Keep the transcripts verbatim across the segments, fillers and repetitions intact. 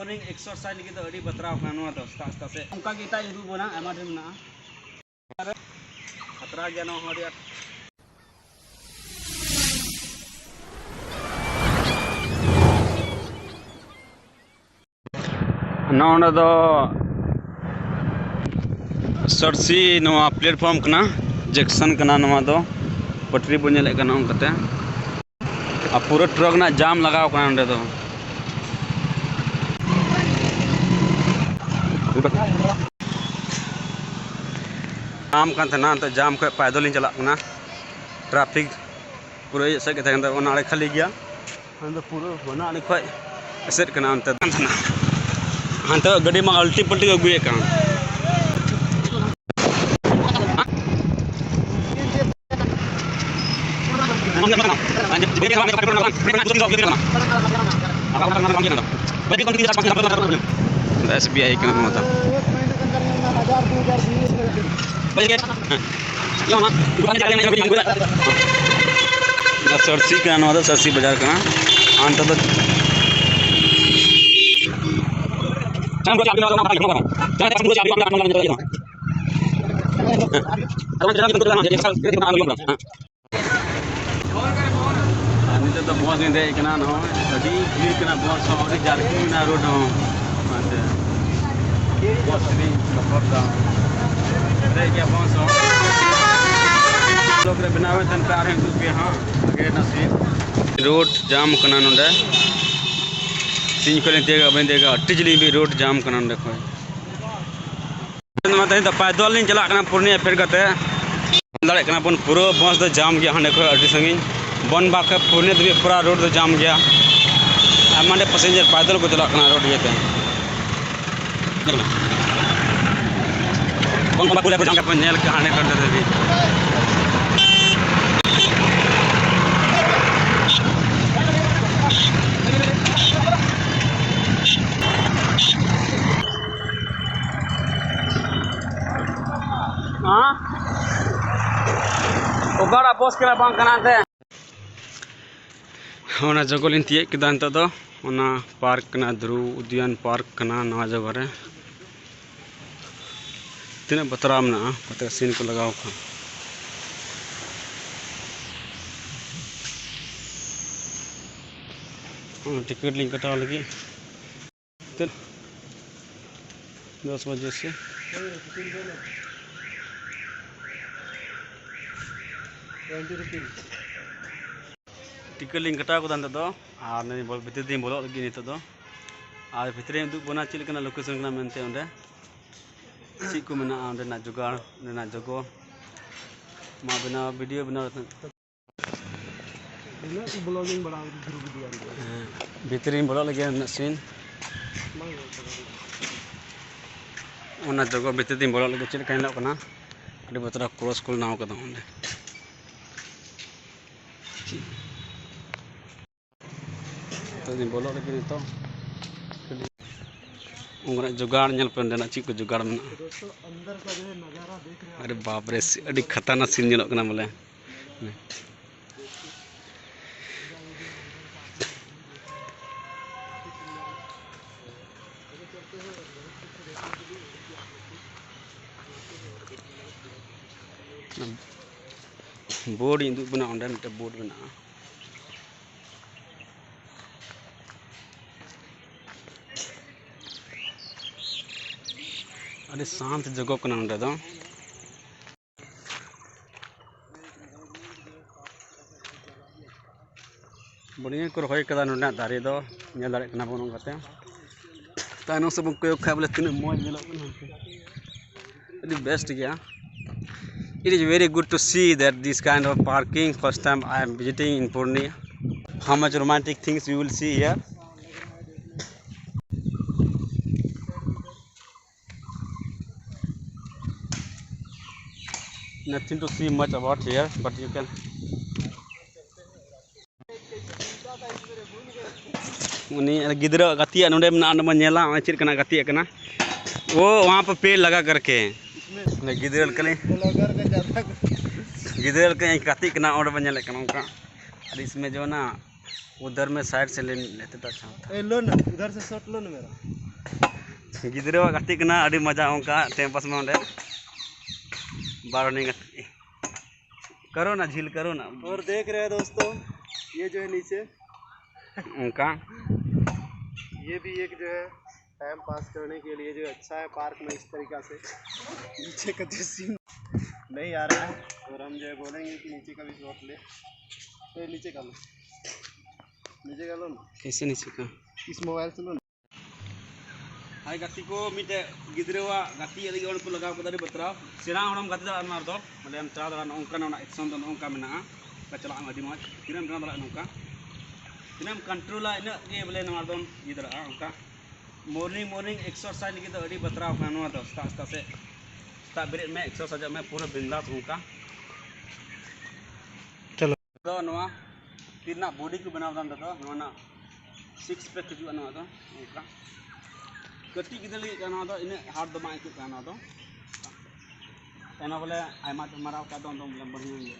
Morning exercise ᱞᱟᱹᱜᱤᱫ ᱫᱚ ᱟᱹᱰᱤ ᱵᱟᱛᱨᱟᱣ ᱠᱟᱱᱟ ᱱᱚᱣᱟ ᱫᱚ, ᱥᱮᱛᱟᱜ ᱥᱮᱛᱟᱜ ᱥᱮᱫ᱾ ᱚᱱᱠᱟ ᱜᱮ ᱮᱴᱟᱜ ᱨᱩᱴ ᱢᱮᱱᱟᱜᱼᱟ, ᱟᱭᱢᱟ ᱰᱷᱮᱨ ᱢᱮᱱᱟᱜᱼᱟ᱾ ᱠᱷᱟᱛᱨᱟ ᱜᱮᱭᱟ ᱱᱚᱣᱟ ᱦᱚᱸ ᱟᱹᱰᱤ ᱟᱸᱴ᱾ ᱱᱚᱰᱮ ᱫᱚ ᱥᱟᱹᱨᱥᱤ ᱱᱚᱣᱟ ᱯᱞᱮᱴᱯᱷᱚᱨᱢ ᱠᱟᱱᱟ, ᱡᱮᱠᱥᱚᱱ ᱠᱟᱱᱟ ᱱᱚᱣᱟ ᱫᱚ, ᱯᱟᱹᱴᱨᱤ ᱵᱚᱱ ᱧᱮᱞᱮᱫ ᱠᱟᱱᱟ ᱚᱱᱠᱟᱛᱮ᱾ ᱟᱨ ᱯᱩᱨᱟᱹ ᱴᱨᱟᱠ ᱨᱮᱱᱟᱜ ᱡᱟᱢ ᱞᱟᱜᱟᱣ ᱠᱟᱱᱟ ᱱᱚᱰᱮ ᱫᱚ᱾ ᱡᱟᱢ ᱠᱟᱱ ᱛᱟᱦᱮᱱᱟ, ᱱᱤᱛᱚᱜ ᱡᱟᱢ ᱠᱷᱚᱱ ᱯᱟᱭᱫᱚᱞ ᱤᱧ ᱪᱟᱞᱟᱜ ᱠᱟᱱᱟ᱾ ᱴᱨᱟᱯᱷᱤᱠ ᱯᱩᱨᱟᱹ ᱤᱭᱟᱹ ᱥᱮᱫ ᱜᱮ ᱛᱟᱦᱮᱸ ᱠᱟᱱ ᱛᱟᱵᱚᱱᱟ, ᱚᱱᱟ ᱟᱲᱮ ᱠᱷᱟᱹᱞᱤ ᱜᱮᱭᱟ᱾ ᱟᱫᱚ ᱯᱩᱨᱟᱹ ᱵᱟᱱᱟ ᱟᱲᱮ ᱠᱷᱚᱡ ᱮᱥᱮᱫ ᱠᱟᱱᱟ ᱚᱱᱛᱮ ᱫᱚ᱾ ᱦᱟᱱᱛᱮ ᱜᱟᱹᱰᱤ ᱢᱟ ᱟᱞᱴᱤ ᱯᱟᱞᱴᱤ ᱠᱚ ᱟᱹᱜᱩᱭᱮᱫ ᱠᱟᱱ᱾ ᱮᱥ ᱵᱤ ᱟᱭ ᱠᱟᱱᱟ ᱱᱚᱣᱟ ᱫᱚ᱾ ᱥᱟᱹᱨᱥᱤ ᱠᱟᱱᱟ, ᱱᱚᱣᱟ ᱫᱚ ᱥᱟᱹᱨᱥᱤ ᱵᱟᱡᱟᱨ ᱠᱟᱱᱟ᱾ ᱟᱨ ᱱᱚᱛᱮ ᱫᱚ ᱟᱨ ᱱᱤᱛᱚᱜ ᱫᱚ ᱵᱚᱥ ᱨᱤᱧ ᱫᱮᱡ ᱠᱟᱱᱟ, ᱱᱚᱜᱼᱚᱭ ᱟᱹᱰᱤ ᱵᱷᱤᱲ ᱠᱟᱱᱟ ᱵᱚᱥ ᱦᱚᱸ, ᱟᱹᱰᱤ ᱡᱟᱨᱠᱤᱝ ᱢᱮᱱᱟᱜᱼᱟ ᱨᱳᱰ ᱦᱚᱸ᱾ ᱚᱱᱟᱛᱮ ᱵᱚᱥ ᱨᱤᱧ ᱥᱚᱯᱷᱚᱨ ᱫᱟ, ᱯᱮᱨᱮᱡ ᱜᱮᱭᱟ ᱵᱚᱥ ᱦᱚᱸ᱾ ᱵᱞᱚᱠ ᱨᱮ ᱵᱮᱱᱟᱣ ᱮᱱ ᱛᱟᱦᱮᱱ ᱯᱮ, ᱟᱨᱦᱚᱸ ᱩᱫᱩᱜ ᱯᱮᱭᱟ ᱦᱟᱸᱜ ᱟᱜᱮ ᱱᱟᱥᱮ᱾ ᱨᱳᱰ ᱡᱟᱢ ᱠᱟᱱᱟ ᱱᱚᱰᱮ, ᱥᱤᱧ ᱠᱷᱚᱱ ᱞᱤᱧ ᱛᱤᱭᱟᱹᱜᱟ, ᱵᱟᱹᱧ ᱛᱤᱭᱟᱹᱜᱟ, ᱟᱹᱰᱤ ᱡᱤᱞᱤᱧ ᱵᱤᱡ ᱨᱳᱰ ᱡᱟᱢ ᱠᱟᱱᱟ ᱱᱚᱰᱮ ᱠᱷᱚᱱ᱾ ᱱᱚᱣᱟ ᱛᱮᱦᱮᱧ ᱫᱚ ᱯᱟᱭᱫᱚᱞ ᱞᱤᱧ ᱪᱟᱞᱟᱜ ᱠᱟᱱᱟ ᱯᱩᱨᱱᱤᱭᱟ ᱯᱷᱮᱰ ᱠᱟᱛᱮ᱾ ᱧᱮᱞ ᱫᱟᱲᱮᱭᱟᱜ ᱠᱟᱱᱟ ᱵᱚᱱ, ᱯᱩᱨᱟᱹ ᱵᱚᱥ ᱫᱚ ᱡᱟᱢ ᱜᱮᱭᱟ ᱦᱟᱸᱰᱮ ᱠᱷᱚᱱ ᱟᱹᱰᱤ ᱥᱟᱺᱜᱤᱧ᱾ ᱵᱚᱱᱵᱟᱜᱽ ᱠᱷᱚᱱ ᱯᱩᱨᱱᱤᱭᱟ ᱫᱷᱟᱹᱵᱤᱡ ᱯᱩᱨᱟᱹ ᱨᱳᱰ ᱫᱚ ᱡᱟᱢ ᱜᱮᱭᱟ᱾ ᱟᱭᱢᱟ ᱰᱷᱮᱨ ᱯᱮᱥᱮᱧᱡᱟᱨ ᱯᱟᱭᱫᱚᱞ ᱠᱚ ᱪᱟᱞᱟᱜ ᱠᱟᱱᱟ ᱨᱳᱰ ᱤᱭᱟᱹᱛᱮ᱾ ᱵᱚᱱᱵᱟᱜᱽ ᱯᱩᱨᱟᱹ ᱡᱟᱢ ᱜᱮᱭᱟ, ᱧᱮᱞ ᱠᱟᱜ ᱦᱟᱸᱰᱮ ᱠᱷᱚᱱ ᱫᱷᱟᱹᱵᱤᱡ᱾ ᱦᱮᱸ? ᱚᱠᱟᱴᱟᱜ ᱵᱚᱥ ᱠᱟᱱᱟ ᱵᱟᱝ ᱠᱟᱱᱟ ᱮᱱᱛᱮ? ᱚᱱᱟ ᱡᱚᱜᱚ ᱞᱤᱧ ᱛᱤᱭᱳᱜ ᱠᱮᱫᱟ᱾ ᱱᱤᱛᱚᱜ ᱫᱚ ᱚᱱᱟ ᱯᱟᱨᱠ ᱠᱟᱱᱟ, ᱫᱷᱨᱩᱵ ᱩᱫᱽᱫᱟᱱ ᱯᱟᱨᱠ ᱠᱟᱱᱟ᱾ ᱱᱚᱣᱟ ᱡᱟᱭᱜᱟ ᱨᱮ ᱛᱤᱱᱟᱹᱜ ᱵᱟᱛᱨᱟᱣ ᱢᱮᱱᱟᱜᱼᱟ, ᱠᱟᱛᱮ ᱥᱤᱱ ᱠᱚ ᱞᱟᱜᱟᱣ ᱠᱟᱜᱼᱟ᱾ ᱚᱱᱟ ᱴᱤᱠᱤᱴ ᱞᱤᱧ ᱠᱟᱴᱟᱣ ᱞᱟᱹᱜᱤᱫ᱾ ᱛᱤᱱ-, ᱫᱚᱥ ᱵᱟᱡᱮ ᱥᱮ᱾ ᱴᱤᱠᱤᱴ ᱞᱤᱧ ᱠᱟᱴᱟᱣ ᱠᱟᱫᱟ ᱱᱤᱛᱚᱜ ᱫᱚ, ᱟᱨ ᱱᱤᱭᱟᱹ ᱵᱚᱞ ᱵᱷᱤᱛᱤᱨ ᱛᱮᱧ ᱵᱚᱞᱚᱜ ᱞᱟᱹᱜᱤᱫ ᱱᱤᱛᱚᱜ ᱫᱚ᱾ ᱟᱨ ᱵᱷᱤᱛᱨᱤ ᱨᱮᱧ ᱩᱫᱩᱜ ᱵᱚᱱᱟ ᱪᱮᱫ ᱞᱮᱠᱟᱱᱟᱜ ᱞᱳᱠᱮᱥᱚᱱ ᱠᱟᱱᱟ ᱢᱮᱱᱛᱮ, ᱚᱸᱰᱮ ᱪᱮᱫ ᱠᱚ ᱢᱮᱱᱟᱜᱼᱟ, ᱚᱸᱰᱮᱱᱟᱜ ᱡᱚᱜᱟᱲ, ᱚᱸᱰᱮᱱᱟᱜ ᱡᱚᱜᱚ᱾ ᱢᱟ ᱵᱮᱱᱟᱣ, ᱵᱷᱤᱰᱤᱭᱳ ᱵᱮᱱᱟᱣ ᱠᱟᱛᱮ᱾ ᱤᱱᱟᱹᱜ ᱵᱞᱚᱜᱤᱝ ᱵᱟᱲᱟ ᱫᱷᱩᱨ ᱜᱤᱰᱤᱭᱟ᱾ ᱦᱮᱸ, ᱵᱷᱤᱛᱨᱤᱧ ᱵᱚᱞᱚᱜ ᱞᱟᱹᱜᱤᱫ ᱩᱱᱟᱹᱜ ᱥᱤᱱ᱾ ᱵᱟᱝ ᱧᱮᱞ ᱥᱟᱱᱟ ᱠᱟᱱᱟ᱾ ᱚᱱᱟ ᱡᱚᱜᱚ ᱵᱷᱤᱛᱨᱤ ᱛᱤᱧ ᱵᱚᱞᱚᱜ ᱞᱟᱹᱜᱤᱫ ᱪᱮᱫ ᱞᱮᱠᱟ ᱧᱮᱞᱚᱜ ᱠᱟᱱᱟ, ᱟᱹᱰᱤ ᱵᱚᱛᱚᱨ ᱠᱨᱚᱥ ᱠᱚ ᱵᱮᱱᱟᱣ ᱠᱟᱫᱟ ᱚᱸᱰᱮ᱾ ᱱᱤᱛᱚᱜ ᱫᱚᱧ ᱵᱚᱞᱚᱜ ᱞᱟᱹᱜᱤᱫ ᱱᱤᱛᱚᱜ᱾ ᱚᱱᱠᱟᱱᱟᱜ ᱡᱚᱜᱟᱲ ᱧᱮᱞ ᱯᱮ, ᱚᱸᱰᱮᱱᱟᱜ ᱪᱮᱫ ᱠᱚ ᱡᱚᱜᱟᱲ ᱢᱮᱱᱟᱜᱼᱟ᱾ ᱟᱨᱮ ᱵᱟᱯ ᱨᱮ, ᱟᱹᱰᱤ ᱠᱷᱟᱛᱟᱨᱱᱟᱠ ᱥᱤᱱ ᱧᱮᱞᱚᱜ ᱠᱟᱱᱟ ᱵᱚᱞᱮ᱾ ᱵᱳᱨᱰ ᱤᱧ ᱩᱫᱩᱜ ᱵᱮᱱᱟ, ᱚᱸᱰᱮ ᱢᱤᱫᱴᱮᱱ ᱵᱳᱨᱰ ᱢᱮᱱᱟᱜᱼᱟ᱾ ᱟᱹᱰᱤ ᱥᱟᱱᱛ ᱡᱚᱜᱚ ᱠᱟᱱᱟ ᱱᱚᱸᱰᱮ ᱫᱚ᱾ ᱵᱟᱹᱲᱭᱟᱹ ᱠᱚ ᱨᱚᱦᱚᱭ ᱠᱟᱫᱟ ᱱᱚᱸᱰᱮᱱᱟᱜ ᱫᱟᱨᱮ ᱫᱚ, ᱧᱮᱞ ᱫᱟᱲᱮᱭᱟᱜ ᱠᱟᱱᱟ ᱵᱚᱱ ᱱᱚᱝᱠᱟᱛᱮ᱾ ᱛᱟᱭᱱᱚᱢ ᱥᱮᱫ ᱵᱚᱱ ᱠᱚᱭᱚᱜ ᱠᱷᱟᱡ ᱵᱚᱞᱮ ᱛᱤᱱᱟᱹᱜ ᱢᱚᱡᱽ ᱧᱮᱞᱚᱜ ᱠᱟᱱᱟ ᱦᱟᱱᱛᱮ᱾ ᱟᱹᱰᱤ best ᱜᱮᱭᱟ᱾ It is very good to see that this kind of parking, first time I am visiting in Purnia. How much romantic things you will see here. Nothing to see much about here, but you can. ᱩᱱᱤ ᱜᱤᱫᱽᱨᱟᱹ ᱜᱟᱛᱮᱜ ᱱᱚᱰᱮ ᱢᱮᱱᱟᱜᱼᱟ, ᱚᱸᱰᱮ ᱵᱚᱱ ᱧᱮᱞᱟ ᱱᱚᱜᱼᱚᱭ ᱪᱮᱫ ᱞᱮᱠᱟᱱᱟᱜ ᱜᱟᱛᱮᱜ ᱠᱟᱱᱟ᱾ ᱳ, ᱣᱟᱦᱟᱸ ᱯᱮ ᱯᱮᱲ ᱞᱟᱜᱟ ᱠᱟᱨᱠᱮ᱾ ᱚᱸᱰᱮ ᱜᱤᱫᱽᱨᱟᱹ ᱞᱮᱠᱟᱞᱤᱧ, ᱜᱤᱫᱽᱨᱟᱹ ᱞᱮᱠᱟᱧ ᱜᱟᱛᱮᱜ ᱠᱟᱱᱟ, ᱚᱸᱰᱮ ᱵᱚᱱ ᱧᱮᱞᱮᱫ ᱠᱟᱱᱟ ᱚᱱᱠᱟ᱾ ᱟᱹᱰᱤ ᱥᱚᱢᱚᱭ ᱡᱮ ᱚᱱᱟ उधर में साइड से ले लेते तो अच्छा होता। ए, लो ना, उधर से शॉट लो ना मेरा। गिदरे वा गति कना, अड़ी मजा उनका टाइम पास में उंडे। बारो नहीं गति। करो ना, झील करो ना। और देख रहे हैं दोस्तों, ये जो है नीचे, उनका ये भी एक जो है टाइम पास करने के लिए जो अच्छा है पार्क में इस तरीका से। नीचे का जो सीन नहीं आ रहा है, और हम जो है बोलेंगे कि नीचे का भी शॉट ले। तो नीचे का लो, नीचे का लो ना। कैसे नीचे का? इस मोबाइल से लो ना। हाय गाती को, मिटे गिदरे वा गाती अदि ᱚᱱ ᱠᱚ ᱞᱟᱜᱟᱣ ᱠᱟᱫᱟ ᱟᱹᱰᱤ ᱵᱟᱛᱨᱟᱣ᱾ ᱥᱮᱬᱟ ᱦᱚᱲᱮᱢ ᱜᱟᱛᱮ ᱫᱟᱲᱮᱭᱟᱜᱼᱟ ᱱᱚᱣᱟ ᱨᱮᱫᱚ, ᱵᱚᱞᱮ ᱮᱢ ᱪᱟᱞᱟᱣ ᱫᱟᱲᱮᱭᱟᱜᱼᱟ᱾ ᱱᱚᱜᱼᱚ ᱱᱚᱝᱠᱟ ᱱᱚᱣᱟ ᱮᱠᱥᱚᱱ ᱫᱚ ᱱᱚᱜᱼᱚ ᱱᱚᱝᱠᱟ ᱢᱮᱱᱟᱜᱼᱟ᱾ ᱚᱱᱠᱟ ᱪᱟᱞᱟᱜ ᱟᱢ ᱟᱹᱰᱤ ᱢᱚᱡᱽ, ᱛᱤᱱᱟᱹᱜ ᱮᱢ ᱫᱟᱬᱟ ᱫᱟᱲᱮᱭᱟᱜᱼᱟ ᱱᱚᱝᱠᱟ, ᱛᱤᱱᱟᱹᱜ ᱮᱢ ᱠᱚᱱᱴᱨᱳᱞᱟ ᱤᱱᱟᱹᱜ ᱜᱮ ᱵᱚᱞᱮ ᱱᱚᱣᱟ ᱨᱮᱫᱚᱢ ᱤᱭᱟᱹ ᱫᱟᱲᱮᱭᱟᱜᱼᱟ᱾ ᱚᱱᱠᱟ ᱢᱚᱨᱱᱤᱝ ᱢᱚᱨᱱᱤᱝ ᱮᱠᱥᱟᱨᱥᱟᱭᱤᱡᱽ ᱞᱟᱹᱜᱤᱫ ᱫᱚ ᱟᱹᱰᱤ ᱵᱟᱛᱨᱟᱣ ᱠᱟᱱᱟ ᱱᱚᱣᱟ ᱫᱚ᱾ ᱥᱮᱛᱟᱜ ᱥᱮᱛᱟᱜ ᱥᱮ ᱥᱮᱛᱟᱜ ᱵᱮᱨᱮᱫ ᱢᱮ, ᱮᱠᱥᱟᱨᱥᱟᱭᱤᱡᱚᱜ ᱢᱮ ᱯᱩᱨᱟᱹ ᱵᱤᱱᱫᱟᱥ ᱚᱱᱠᱟ᱾ ᱪᱚᱞᱚ᱾ ᱫᱚ ᱱᱚᱣᱟ ᱛᱤ ᱨᱮᱱᱟᱜ ᱵᱚᱰᱤ ᱠᱚ ᱵᱮᱱᱟᱣ ᱮᱫᱟ ᱱᱚᱸᱰᱮ ᱫᱚ, ᱱᱚᱣᱟ ᱨᱮᱱᱟᱜ ᱥᱤᱠᱥ ᱯᱮᱠ ᱦᱤᱡᱩᱜᱼᱟ ᱱᱚᱣᱟ ᱫᱚ᱾ ᱚᱱᱠᱟ ᱠᱟᱹᱴᱤᱡ ᱜᱤᱫᱽᱨᱟᱹ ᱞᱟᱹᱜᱤᱫ ᱠᱟᱱᱟ ᱱᱚᱣᱟ ᱫᱚ, ᱤᱱᱟᱹᱜ ᱦᱟᱨᱰ ᱫᱚ ᱵᱟᱝ ᱟᱹᱭᱠᱟᱹᱜ ᱠᱟᱱᱟ ᱱᱚᱣᱟ ᱫᱚ᱾ ᱚᱱᱟ ᱵᱚᱞᱮ ᱟᱭᱢᱟ ᱰᱷᱮᱨ ᱢᱟᱨᱟᱣ ᱠᱷᱟᱡ ᱫᱚ ᱚᱱᱟ ᱫᱚ ᱵᱚᱞᱮ ᱵᱟᱹᱲᱤᱡ ᱜᱮᱭᱟ᱾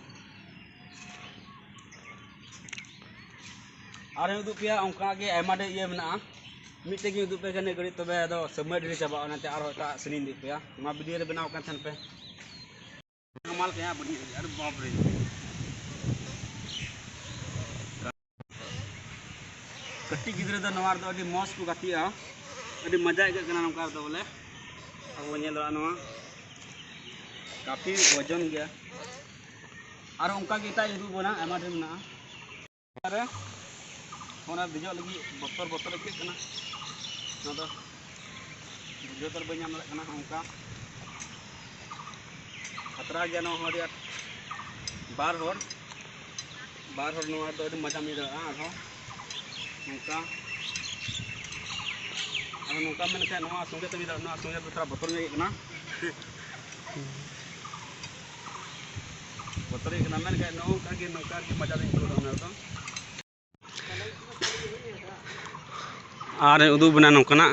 ᱟᱨ ᱩᱫᱩᱜ ᱯᱮᱭᱟ ᱚᱱᱠᱟ ᱜᱮ ᱟᱭᱢᱟ ᱰᱷᱮᱨ ᱤᱭᱟᱹ ᱢᱮᱱᱟᱜᱼᱟ᱾ ᱢᱤᱫᱴᱮᱡ ᱜᱮ ᱩᱫᱩᱜ ᱯᱮ ᱠᱟᱱᱟ ᱜᱷᱟᱹᱲᱤᱡ, ᱛᱚᱵᱮ ᱟᱫᱚ ᱥᱚᱢᱚᱭ ᱰᱷᱮᱨ ᱪᱟᱵᱟᱜᱼᱟ, ᱚᱱᱟᱛᱮ ᱟᱨᱦᱚᱸ ᱮᱴᱟᱜ ᱥᱮᱱᱤᱧ ᱩᱫᱩᱜ ᱯᱮᱭᱟ᱾ ᱱᱚᱣᱟ ᱵᱷᱤᱰᱤᱭᱳ ᱨᱮ ᱵᱮᱱᱟᱣ ᱠᱟᱱ ᱛᱟᱦᱮᱱ ᱯᱮ᱾ ᱦᱟᱢᱟᱞ ᱠᱟᱭᱟ ᱵᱟᱹᱲᱤᱡ, ᱟᱨ ᱵᱟᱯ ᱨᱮ᱾ ᱠᱟᱹᱴᱤᱡ ᱜᱤᱫᱽᱨᱟᱹ ᱫᱚ ᱱᱚᱣᱟ ᱨᱮᱫᱚ ᱟᱹᱰᱤ ᱢᱚᱡᱽ ᱠᱚ ᱜᱟᱛᱮᱜᱼᱟ, ᱟᱹᱰᱤ ᱢᱟᱡᱟ ᱟᱹᱭᱠᱟᱹᱜ ᱠᱟᱱᱟ ᱱᱚᱝᱠᱟ ᱨᱮᱫᱚ ᱵᱚᱞᱮ᱾ ᱟᱵᱚ ᱵᱚᱱ ᱧᱮᱞ ᱫᱟᱲᱮᱭᱟᱜᱼᱟ ᱱᱚᱣᱟ ᱠᱟᱯᱷᱤ ᱳᱡᱚᱱ ᱜᱮᱭᱟ᱾ ᱟᱨ ᱚᱱᱠᱟ ᱜᱮ ᱮᱴᱟᱜ ᱤᱧ ᱩᱫᱩᱜ ᱵᱚᱱᱟ, ᱟᱭᱢᱟ ᱰᱷᱮᱨ ᱢᱮᱱᱟᱜᱼᱟ᱾ ᱨᱮ ᱚᱱᱟ ᱫᱮᱡᱚᱜ ᱞᱟᱹᱜᱤᱫ ᱵᱚᱛᱚᱨ ᱵᱚᱛᱚᱨ ᱟᱹᱭᱠᱟᱹᱜ ᱠᱟᱱᱟ᱾ ᱱᱚᱣᱟ ᱫᱚ ᱵᱩᱡᱷᱟᱹᱣ ᱛᱟᱨ ᱵᱟᱹᱧ ᱧᱟᱢ ᱫᱟᱲᱮᱭᱟᱜ ᱠᱟᱱᱟ᱾ ᱚᱱᱠᱟ ᱠᱷᱟᱛᱨᱟ ᱜᱮᱭᱟ ᱱᱚᱣᱟ ᱦᱚᱸ ᱟᱹᱰᱤ ᱟᱸᱴ᱾ ᱵᱟᱨ ᱦᱚᱲ, ᱵᱟᱨ ᱦᱚᱲ ᱱᱚᱣᱟ ᱫᱚ ᱟᱹᱰᱤ ᱢᱚᱡᱟᱢ ᱟᱹᱭᱠᱟᱹᱣᱟ᱾ ᱟᱨᱦᱚᱸ ᱱᱚᱝᱠᱟ, ᱟᱫᱚ ᱱᱚᱝᱠᱟ ᱢᱮᱱᱠᱷᱟᱱ ᱱᱚᱣᱟ ᱥᱚᱸᱜᱮ ᱛᱮ ᱢᱤᱫ ᱫᱷᱟᱣ, ᱱᱚᱣᱟ ᱥᱚᱸᱜᱮ ᱛᱮ ᱛᱷᱚᱲᱟ ᱵᱚᱛᱚᱨ ᱧᱚᱜ ᱟᱹᱭᱠᱟᱹᱜ ᱠᱟᱱᱟ᱾ ᱵᱚᱛᱚᱨ ᱟᱹᱭᱠᱟᱹᱜ ᱠᱟᱱᱟ, ᱢᱮᱱᱠᱷᱟᱱ ᱱᱚᱝᱠᱟ ᱜᱮ, ᱱᱚᱝᱠᱟ ᱜᱮ ᱢᱚᱡᱟ ᱫᱚᱧ ᱟᱹᱭᱠᱟᱹᱣ ᱮᱫᱟ ᱚᱱᱟ ᱨᱮᱫᱚ᱾ ᱟᱨ ᱩᱫᱩᱜ ᱵᱮᱱᱟ ᱱᱚᱝᱠᱟᱱᱟᱜ,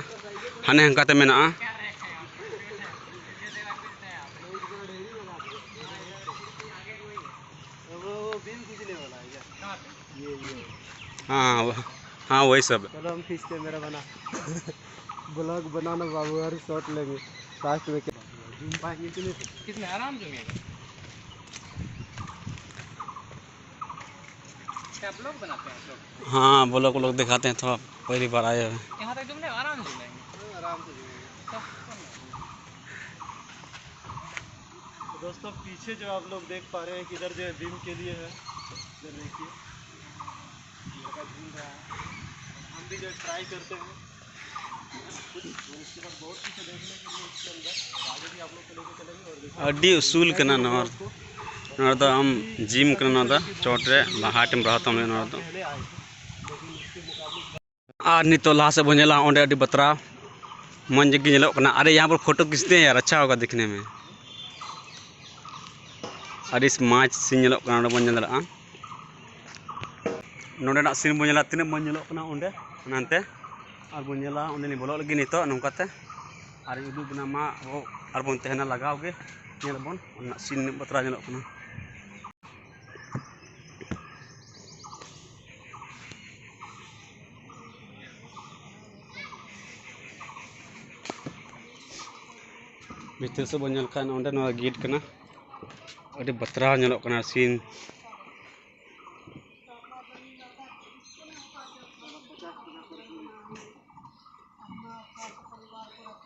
ᱦᱟᱱᱮ ᱦᱟᱱᱠᱟᱛᱮ ᱢᱮᱱᱟᱜᱼᱟ᱾ हाँ, हाँ, वही सब। चलो, हम खींचते हैं मेरा बना। ब्लॉग बनाना बाबू, हर शॉट लेंगे लास्ट में। क्या कितने आराम से मिलेगा। क्या ब्लॉग बनाते हैं आप लोग? हाँ, ब्लॉग व्लॉग दिखाते हैं, थोड़ा पहली बार आए हैं। यहाँ तक तुमने आराम से मिलेंगे। आराम से मिलेंगे। तो दोस्तों, पीछे जो आप लोग देख पा रहे हैं कि इधर जो है बीम के लिए है, इधर देखिए, लड़का घूम रहा है। हम भी जो ट्राई करते हैं। कुछ इसके बाद बहुत कुछ देखने के लिए इसके अंदर, आगे भी आप लोग को लेके चलेंगे। और देखिए, ᱟᱹᱰᱤ ᱩᱥᱩᱞ ᱠᱟᱱᱟ ᱱᱚᱣᱟ᱾ ᱱᱚᱣᱟ ᱫᱚ ᱟᱢ ᱡᱤᱢ ᱠᱟᱱᱟ, ᱱᱚᱣᱟ ᱫᱚ ᱪᱚᱴ ᱨᱮ ᱵᱟᱦᱟ ᱴᱮᱢ ᱨᱟᱦᱟ ᱛᱟᱢ ᱱᱚᱣᱟ ᱫᱚ᱾ ᱟᱨ ᱱᱤᱛᱚᱜ ᱞᱟᱦᱟ ᱥᱮᱫ ᱵᱚᱱ ᱧᱮᱞᱟ, ᱚᱸᱰᱮ ᱟᱹᱰᱤ ᱵᱟᱛᱨᱟᱣ ᱢᱚᱡᱽ ᱜᱮ ᱧᱮᱞᱚᱜ ᱠᱟᱱᱟ᱾ ᱟᱨᱮ, ᱭᱟᱦᱟᱸ ᱯᱚᱨ ᱯᱷᱳᱴᱳ ᱠᱷᱤᱸᱪᱛᱮ ᱦᱮᱸ ᱭᱟᱨ, ᱟᱪᱪᱷᱟ ᱦᱳᱜᱟ ᱫᱤᱠᱷᱱᱮ ᱢᱮ᱾ ᱟᱹᱰᱤ ᱢᱚᱡᱽ ᱥᱤᱱ ᱧᱮᱞᱚᱜ ᱠᱟᱱᱟ, ᱚᱸᱰᱮ ᱵᱚᱱ ᱧᱮᱞ ᱫᱟᱲᱮᱭᱟᱜᱼᱟ᱾ ᱱᱚᱸᱰᱮᱱᱟᱜ ᱥᱤᱱ ᱵᱚᱱ ᱧᱮᱞᱟ, ᱛᱤᱱᱟᱹᱜ ᱢᱚᱡᱽ ᱧᱮᱞᱚᱜ ᱠᱟᱱᱟ ᱚᱸᱰᱮ, ᱚᱱᱟᱛᱮ᱾ ᱟᱨ ᱵᱚᱱ ᱧᱮᱞᱟ, ᱚᱸᱰᱮ ᱞᱤᱧ ᱵᱚᱞᱚᱜ ᱞᱟᱹᱜᱤᱫ ᱱᱤᱛᱚᱜ ᱱᱚᱝᱠᱟᱛᱮ᱾ ᱟᱨ ᱤᱧ ᱩᱫᱩᱜ ᱵᱮᱱᱟ ᱢᱟ, ᱟᱵᱚ ᱟᱨ ᱵᱚᱱ ᱛᱟᱦᱮᱱᱟ ᱞᱟᱜᱟᱣ ᱜᱮ᱾ ᱧᱮᱞ ᱟᱵᱚᱱ, ᱚᱸᱰᱮᱱᱟᱜ ᱥᱤᱱ ᱛᱤᱱᱟᱹᱜ ᱵᱟᱛᱨᱟᱣ ᱧᱮᱞᱚᱜ ᱠᱟᱱᱟ᱾ ᱵᱷᱤᱛᱤᱨ ᱥᱮᱫ ᱵᱚᱱ ᱧᱮᱞ ᱠᱷᱟᱱ, ᱚᱸᱰᱮ ᱱᱚᱣᱟ ᱜᱮᱴ ᱠᱟᱱᱟ᱾ ᱟᱹᱰᱤ ᱵᱟᱛᱨᱟᱣ ᱧᱮᱞᱚᱜ ᱠᱟᱱᱟ ᱥᱤᱱ᱾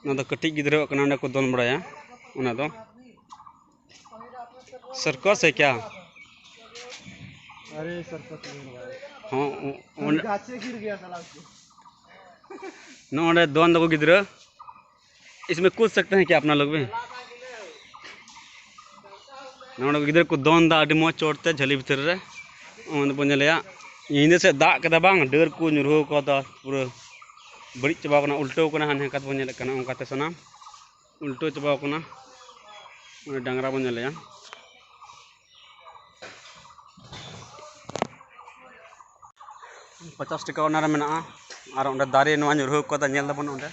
ᱚᱱᱟ ᱫᱚ ᱠᱟᱹᱴᱤᱡ ᱜᱤᱫᱽᱨᱟᱹᱣᱟᱜ ᱠᱟᱱᱟ, ᱚᱸᱰᱮ ᱠᱚ ᱫᱚᱱ ᱵᱟᱲᱟᱭᱟ᱾ ᱚᱱᱟ ᱫᱚ ᱥᱟᱨᱠᱟᱥ ᱦᱮ ᱠᱭᱟ? अरे, सर्कस नहीं हुआ है। ᱦᱚᱸ, ᱚ-, ᱚᱸᱰᱮ ᱜᱟᱪᱷᱮ ᱜᱤᱨ ᱜᱮᱭᱟ ᱥᱟᱞᱟ ᱩᱥᱠᱚ᱾ ᱱᱚᱜᱼᱚᱸᱰᱮ ᱫᱚᱱ ᱫᱚᱠᱚ ᱜᱤᱫᱽᱨᱟᱹ᱾ इसमें कूद सकते हैं क्या अपना लोग भी? ᱱᱚᱜᱼᱚᱸᱰᱮ ᱜᱤᱫᱽᱨᱟᱹ ᱠᱚ ᱫᱚᱱ ᱫᱟ ᱟᱹᱰᱤ ᱢᱚᱡᱽ ᱪᱚᱴ ᱛᱮ ᱡᱷᱟᱹᱞᱤ ᱵᱷᱤᱛᱤᱨ ᱨᱮ᱾ ᱚᱸᱰᱮ ᱵᱚᱱ ᱧᱮᱞᱮᱭᱟ, ᱧᱤᱫᱟᱹ ᱥᱮᱫ ᱫᱟᱜ ᱠᱮᱫᱟ ᱵᱟᱝ, ᱰᱟᱹᱨ ᱠᱚ ᱧᱩᱨᱦᱟᱹᱣ ᱠᱟᱫᱟ, ᱯᱩᱨᱟᱹ ᱵᱟᱹᱲᱤᱡ ᱪᱟᱵᱟᱣ ᱠᱟᱱᱟ, ᱩᱞᱴᱟᱹᱣ ᱠᱟᱱᱟ᱾ ᱦᱟᱱᱮ ᱦᱟᱱᱠᱟ ᱛᱮᱵᱚᱱ ᱧᱮᱞᱮᱫ ᱠᱟᱱᱟ, ᱚᱱᱠᱟᱛᱮ ᱥᱟᱱᱟᱢ ᱩᱞᱴᱟᱹᱣ ᱪᱟᱵᱟᱣ ᱠᱟᱱᱟ᱾ ᱚᱸᱰᱮ ᱰᱟᱝᱨᱟ ᱵᱚᱱ ᱧᱮᱞᱮᱭᱟ᱾ ᱯᱚᱪᱟᱥ ᱴᱟᱠᱟ ᱚᱱᱟ ᱨᱮ ᱢᱮᱱᱟᱜᱼᱟ᱾ ᱟᱨ ᱚᱸᱰᱮ ᱫᱟᱨᱮ ᱱᱚᱣᱟ ᱧᱩᱨᱦᱟᱹᱣ ᱠᱟᱫᱟ, ᱧᱮᱞ ᱫᱟᱵᱚᱱ ᱚᱸᱰᱮ᱾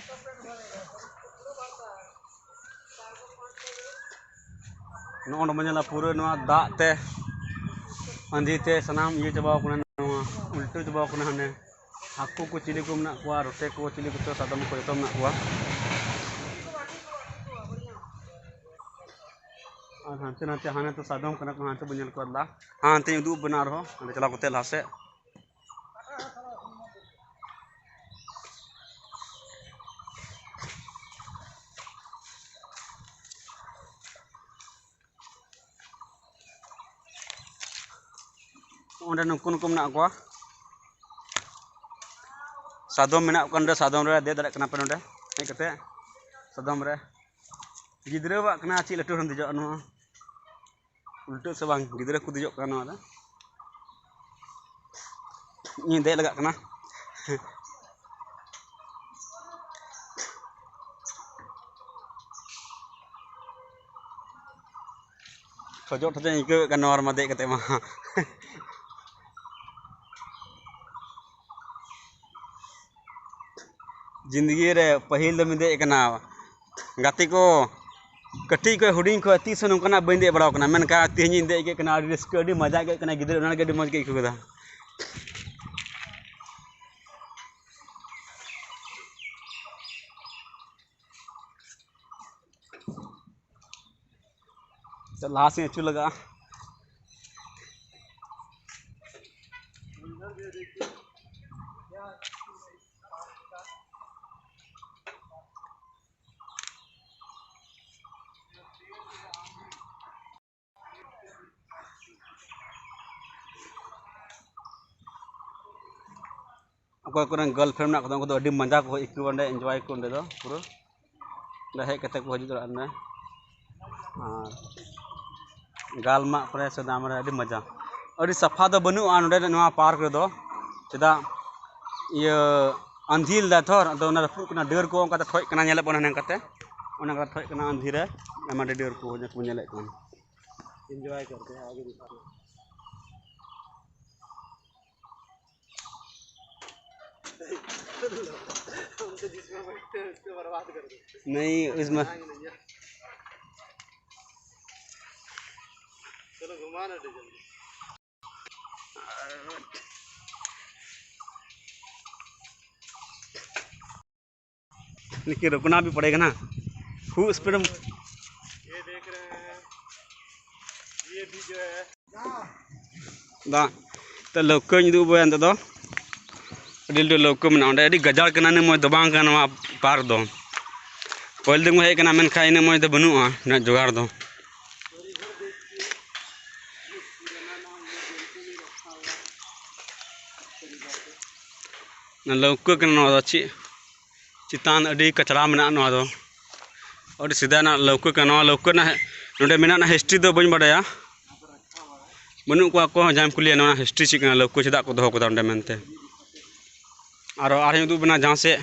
ᱱᱚᱜᱼᱚ ᱱᱚᱰᱮ ᱵᱚᱱ ᱧᱮᱞᱟ, ᱯᱩᱨᱟᱹ ᱱᱚᱣᱟ ᱫᱟᱜ ᱛᱮ, ᱟᱸᱫᱷᱤ ᱛᱮ ᱥᱟᱱᱟᱢ ᱤᱭᱟᱹ ᱪᱟᱵᱟᱣ ᱠᱟᱱᱟ᱾ ᱱᱚᱣᱟ ᱩᱞ- ᱪᱟᱵᱟᱣ ᱠᱟᱱᱟ ᱦᱟᱱᱮ᱾ ᱦᱟᱹᱠᱩ ᱠᱚ, ᱪᱤᱞᱤ ᱠᱚ ᱢᱮᱱᱟᱜ ᱠᱚᱣᱟ, ᱨᱚᱴᱮ ᱠᱚ, ᱪᱤᱞᱤ ᱠᱚᱪᱚ, ᱥᱟᱫᱚᱢ ᱠᱚ, ᱡᱚᱛᱚ ᱢᱮᱱᱟᱜ ᱠᱚᱣᱟ᱾ ᱟᱨ ᱦᱟᱱᱛᱮ ᱱᱟᱛᱮ, ᱦᱟᱱᱮ ᱛᱚ ᱥᱟᱫᱚᱢ ᱠᱟᱱᱟ ᱠᱚ, ᱦᱟᱱᱛᱮ ᱵᱚᱱ ᱧᱮᱞ ᱠᱚᱣᱟ ᱫᱟ᱾ ᱦᱟᱱᱛᱮᱧ ᱩᱫᱩᱜ ᱵᱮᱱᱟ ᱟᱨᱦᱚᱸ, ᱦᱟᱸᱰᱮ ᱪᱟᱞᱟᱣ ᱠᱟᱛᱮ ᱞᱟᱦᱟ ᱥᱮᱫ᱾ ᱚᱸᱰᱮ ᱱᱩᱠᱩ ᱱᱩᱠᱩ ᱢᱮᱱᱟᱜ ᱠᱚᱣᱟ᱾ ᱥᱟᱫᱚᱢ ᱢᱮᱱᱟᱜ ᱠᱚᱣᱟ ᱱᱚᱰᱮ, ᱥᱟᱫᱚᱢ ᱨᱮ ᱫᱮᱡ ᱫᱟᱲᱮᱭᱟᱜ ᱠᱟᱱᱟ ᱯᱮ ᱱᱚᱰᱮ ᱦᱮᱡ ᱠᱟᱛᱮ ᱥᱟᱫᱚᱢ ᱨᱮ᱾ ᱜᱤᱫᱽᱨᱟᱹᱣᱟᱜ ᱠᱟᱱᱟ, ᱪᱮᱫ ᱞᱟᱹᱴᱩ ᱦᱚᱲᱮᱢ ᱫᱮᱡᱚᱜᱼᱟ ᱱᱚᱣᱟ? ᱩᱞᱴᱟᱹᱜ ᱥᱮ ᱵᱟᱝ, ᱜᱤᱫᱽᱨᱟᱹ ᱠᱚ ᱫᱮᱡᱚᱜ ᱠᱟᱱᱟ ᱱᱚᱣᱟ ᱨᱮ᱾ ᱤᱧ ᱫᱮᱡ ᱞᱟᱜᱟᱜ ᱠᱟᱱᱟ᱾ ᱠᱷᱚᱡᱚᱜ ᱴᱷᱚᱡᱚᱜ ᱤᱧ ᱟᱹᱭᱠᱟᱹᱣᱮᱫ ᱠᱟᱱ ᱱᱚᱣᱟ ᱨᱮᱢᱟ ᱫᱮᱡ ᱠᱟᱛᱮ ᱢᱟ᱾ ᱡᱤᱱᱫᱮᱜᱤ ᱨᱮ ᱯᱟᱹᱦᱤᱞ ᱫᱚᱢ ᱫᱮᱡ ᱠᱟᱱᱟ ᱜᱟᱛᱮ ᱠᱚ? ᱠᱟᱹᱴᱤᱡ ᱠᱷᱚᱡ, ᱦᱩᱰᱤᱧ ᱠᱷᱚᱡ ᱛᱤᱥ ᱦᱚᱸ ᱱᱚᱝᱠᱟᱱᱟᱜ ᱵᱟᱹᱧ ᱫᱮᱡ ᱵᱟᱲᱟᱣ ᱠᱟᱱᱟ, ᱢᱮᱱᱠᱷᱟᱱ ᱛᱮᱦᱮᱧ ᱤᱧ ᱫᱮᱡ ᱠᱮᱫ ᱠᱟᱱᱟ, ᱟᱹᱰᱤ ᱨᱟᱹᱥᱠᱟᱹ, ᱟᱹᱰᱤ ᱢᱚᱡᱟ ᱟᱹᱭᱠᱟᱹᱜ ᱠᱟᱱᱟ᱾ ᱜᱤᱫᱽᱨᱟᱹ ᱚᱱᱟ ᱞᱟᱹᱜᱤᱫ ᱟᱹᱰᱤ ᱢᱚᱡᱽ ᱜᱮ ᱟᱹᱭᱠᱟᱹᱣ ᱠᱮᱫᱟ᱾ ᱞᱟᱦᱟ ᱥᱮᱫ ᱟᱹᱪᱩᱨ ᱞᱟᱜᱟᱜᱼᱟ᱾ ᱚᱠᱚᱭ ᱠᱚᱨᱮᱱ girlfriend ᱢᱮᱱᱟᱜ ᱠᱚᱫᱟ, ᱩᱱᱠᱩ ᱫᱚ ᱟᱹᱰᱤ ᱢᱚᱡᱟ ᱠᱚ ᱟᱹᱭᱠᱟᱹᱣᱟ ᱚᱸᱰᱮ, enjoy ᱟᱠᱚ ᱚᱸᱰᱮ ᱫᱚ ᱯᱩᱨᱟᱹ᱾ ᱚᱸᱰᱮ ᱦᱮᱡ ᱠᱟᱛᱮ ᱠᱚ ᱦᱤᱡᱩᱜ ᱫᱟᱲᱮᱭᱟᱜᱼᱟ ᱱᱚᱰᱮ᱾ ᱟᱨ ᱜᱟᱞᱢᱟᱜ ᱠᱚᱨᱮ ᱥᱮ ᱫᱟᱢ ᱨᱮ ᱟᱹᱰᱤ ᱢᱚᱡᱟ᱾ ᱟᱹᱰᱤ ᱥᱟᱯᱷᱟ ᱫᱚ ᱵᱟᱹᱱᱩᱜᱼᱟ ᱱᱚᱰᱮ ᱱᱚᱣᱟ park ᱨᱮᱫᱚ᱾ ᱪᱮᱫᱟᱜ? ᱤᱭᱟᱹ, ᱟᱸᱫᱷᱤ ᱞᱮᱫᱟ ᱛᱷᱚᱨ, ᱟᱫᱚ ᱚᱱᱟ ᱨᱟᱹᱯᱩᱫ ᱠᱟᱱᱟ, ᱰᱟᱹᱨ ᱠᱚ ᱚᱱᱠᱟᱛᱮ ᱴᱷᱚᱡ ᱠᱟᱱᱟ, ᱧᱮᱞᱮᱫ ᱵᱚᱱ ᱦᱟᱱᱮ ᱚᱱᱠᱟᱛᱮ, ᱚᱱᱟ ᱚᱱᱠᱟ ᱴᱷᱚᱡ ᱠᱟᱱᱟ ᱟᱸᱫᱷᱤ ᱨᱮ, ᱟᱭᱢᱟ ᱰᱷᱮᱨ ᱰᱟᱹᱨ ᱠᱚ ᱧᱮᱞ ᱠᱚ ᱧᱮᱞᱮᱫ ᱠᱟᱱᱟ᱾ Enjoy करते हैं आगे दिखा रहे हैं। उनके जिसमें बैठते हैं, उसको बर्बाद कर दो। नहीं, इसमें आएंगे नहीं है। चलो घुमा ना डीजल। लेकिन रुकना भी पड़ेगा ना। खूब स्पीड में। दा, ᱛᱚ ᱞᱟᱹᱣᱠᱟᱹᱧ ᱩᱫᱩᱜ ᱟᱵᱚᱭᱟ ᱱᱤᱛᱚᱜ ᱫᱚ᱾ ᱟᱹᱰᱤ ᱞᱟᱹᱴᱩ ᱞᱟᱹᱣᱠᱟᱹ ᱢᱮᱱᱟᱜᱼᱟ ᱚᱸᱰᱮ, ᱟᱹᱰᱤ ᱜᱟᱡᱟᱲ ᱠᱟᱱᱟ, ᱤᱱᱟᱹᱜ ᱢᱚᱡᱽ ᱫᱚ ᱵᱟᱝ ᱠᱟᱱᱟ ᱱᱚᱣᱟ ᱯᱟᱨᱠ ᱫᱚ᱾ ᱯᱟᱹᱦᱤᱞ ᱫᱤᱱ ᱵᱚᱱ ᱦᱮᱡ ᱠᱟᱱᱟ, ᱢᱮᱱᱠᱷᱟᱱ ᱤᱱᱟᱹᱜ ᱢᱚᱡᱽ ᱫᱚ ᱵᱟᱹᱱᱩᱜᱼᱟ ᱩᱱᱟᱹᱜ ᱡᱚᱜᱟᱲ ᱫᱚ᱾ ᱚᱱᱟ ᱞᱟᱹᱣᱠᱟᱹ ᱠᱟᱱᱟ ᱱᱚᱣᱟ ᱫᱚ, ᱪᱮᱫ ᱪᱮᱛᱟᱱ ᱟᱹᱰᱤ ᱠᱟᱪᱨᱟ ᱢᱮᱱᱟᱜᱼᱟ ᱱᱚᱣᱟ ᱫᱚ᱾ ᱟᱹᱰᱤ ᱥᱮᱫᱟᱭ ᱨᱮᱱᱟᱜ ᱞᱟᱹᱣᱠᱟᱹ ᱠᱟᱱᱟ᱾ ᱱᱚᱣᱟ ᱞᱟᱹᱣᱠᱟᱹ ᱨᱮᱱᱟᱜ ᱱᱚᱰᱮ ᱢᱮᱱᱟᱜ ᱨᱮᱱᱟᱜ ᱦᱤᱥᱴᱨᱤ ᱫᱚ ᱵᱟᱹᱧ ᱵᱟᱰᱟᱭᱟ, ᱵᱟᱹᱱᱩᱜ ᱠᱚᱣᱟ᱾ ᱚᱠᱚᱭ ᱦᱚᱸ ᱡᱟᱦᱟᱸᱭᱮᱢ ᱠᱩᱞᱤᱭᱟ ᱱᱚᱣᱟ ᱦᱤᱥᱴᱨᱤ ᱪᱮᱫ ᱠᱟᱱᱟ, ᱞᱟᱹᱣᱠᱟᱹ ᱪᱮᱫᱟᱜ ᱠᱚ ᱫᱚᱦᱚ ᱠᱟᱫᱟ ᱚᱸᱰᱮ ᱢᱮᱱᱛᱮ᱾ ᱟᱨᱚ ᱟᱨᱦᱚᱸᱧ ᱩᱫᱩᱜ ᱵᱮᱱᱟ ᱡᱟᱦᱟᱸ ᱥᱮᱫ᱾